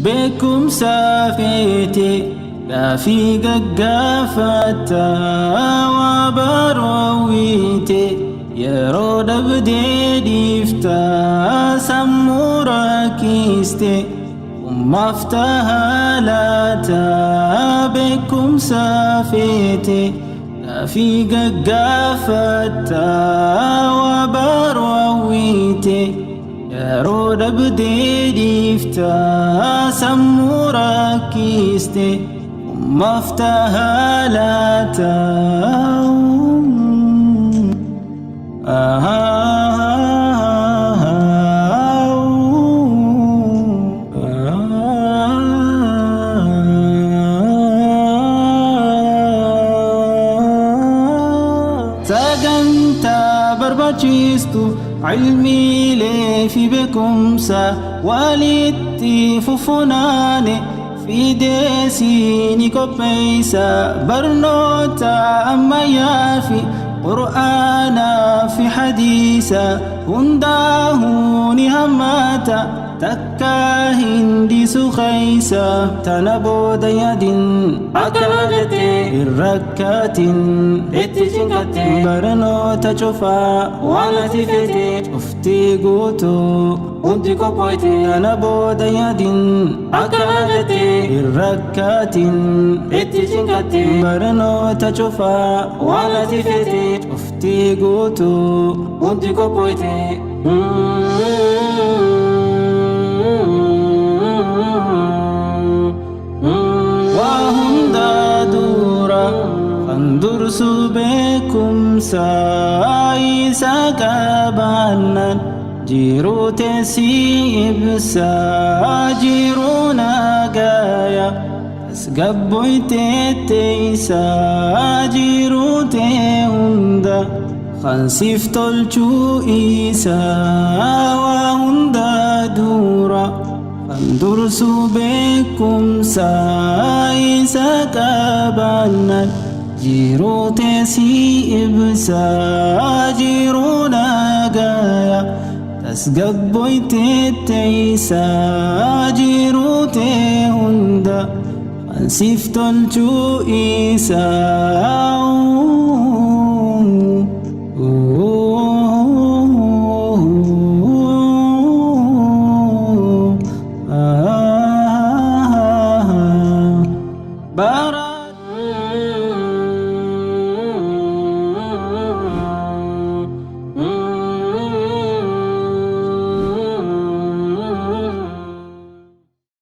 Beekumsa feete gaafii gaggaafatta waa baroowwite yeroo dhabdee dhiifta sammuu rakkiste ummaaf tahaa laata. Beekumsa feete gaafii gaggaafatta waa baroowwite yeroo dhabdee dhiifta sammuu rakkiste ummaaf tahaa laata. Sagantaa barbaachistu ilmiilee fi beekumsa walitti fufunaane fideesii ni qopheessa barnoota ammayyaa fi qur'aanaa fi hadiisa hundaa'uu ni hammata takka hindisu keeysa tana booda yaadin Akkana jettee hin rakkaatin itti cinqatte barnoota cufaa waan ati feete cuftii guutuu hundi qophooyte. Tana booda yaadin Akkana jettee hin rakkaatin itti cinqatte barnoota cufaa waan ati feete cuftii guutuu hundi qophooyte. Waa hundaa dura kan dursu beekumsa isa qabaannaan jiruu teessii ibsa jiruu nagaya tasgabboytee teeysa jiruu tee hunda kan siif tolchuu isa. Waa hundaa dura kan dursu beekumsa isa qabaannaan jiruu teessii ibsa jiruu nagaya tasgabboytee teeysa jiruu tee hunda kan siif tolchuu isa.